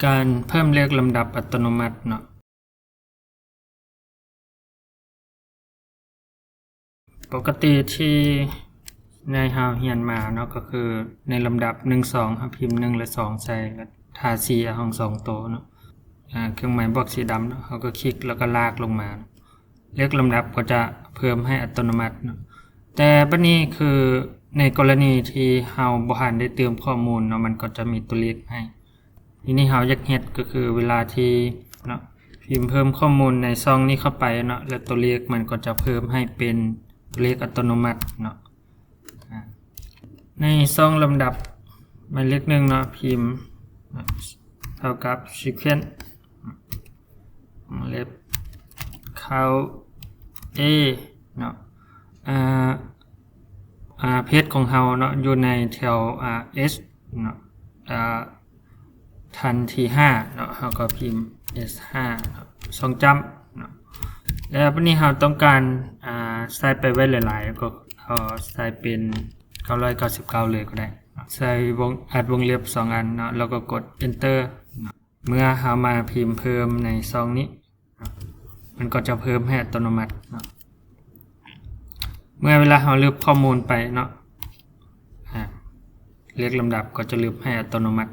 ການເພີ່ມເລກລຳດັບອັດຕະໂນມັດເນາະ. ປົກກະຕິທີ່ໃນເຮົາຮຽນມາເນາະ ກໍຄືໃນລຳດັບໜຶ່ງ ສອງ ເຮົາພິມໜຶ່ງ ແລະ ສອງ ໃສ່ ແລະ ທາສີໃຫ້ທັງສອງໂຕເນາະ. ອາ ເຄື່ອງໝາຍບວກສີດຳເນາະ ເຮົາກໍຄລິກ ແລ້ວກໍລາກລົງມາ. ເລກລຳດັບກໍຈະເພີ່ມໃຫ້ອັດຕະໂນມັດເນາະ. ແຕ່ບັດນີ້ຄືໃນກໍລະນີທີ່ເຮົາບໍ່ທັນໄດ້ເຕີມຂໍ້ມູນເນາະ ມັນກໍຈະມີຕົວເລກໃຫ້. ທີນີ້ເຮົາຢາກເຮັດກໍຄືເວລາທີ່ເນາະ ພິມເພີ່ມຂໍ້ມູນໃນຊ່ອງນີ້ເຂົ້າໄປເນາະ ແລ້ວຕົວເລກມັນກໍຈະເພີ່ມໃຫ້ເປັນຕົວເລກອັດຕະໂນມັດເນາະ. ອາ ໃນຊ່ອງລຳດັບໝາຍເລກໜຶ່ງເນາະ ພິມເທົ່າກັບ sequence ວງເລັບ count A ເນາະ. ອາ ອາ ເພຈຂອງເຮົາເນາະ ຢູ່ໃນແຖວ ອາ H ເນາະ ອາ ຖັນທີຫ້າເນາະ ເຮົາກໍພິມ H ຫ້າເນາະ ຊ່ອງຈ້ຳເນາະ. ແລ້ວບັດນີ້ເຮົາຕ້ອງການ ອາ ໃສ່ໄປໄວ້ຫຼາຍໆ ກໍເອົາໃສ່ເປັນເກົ້າຮ້ອຍເກົ້າສິບເກົ້າເລີຍກໍໄດ້ເນາະ. ໃສ່ວົງ ອັດວົງເລັບສອງອັນເນາະ ແລ້ວກໍກົດ Enter ເນາະ. ເມື່ອເຮົາມາພິມເພີ່ມໃນຊ່ອງນີ້ເນາະ ມັນກໍຈະເພີ່ມໃຫ້ອັດຕະໂນມັດເນາະ. ເມື່ອເວລາເຮົາລຶບຂໍ້ມູນໄປເນາະ ອາ ເລກລຳດັບກໍຈະລຶບໃຫ້ອັດຕະໂນມັດ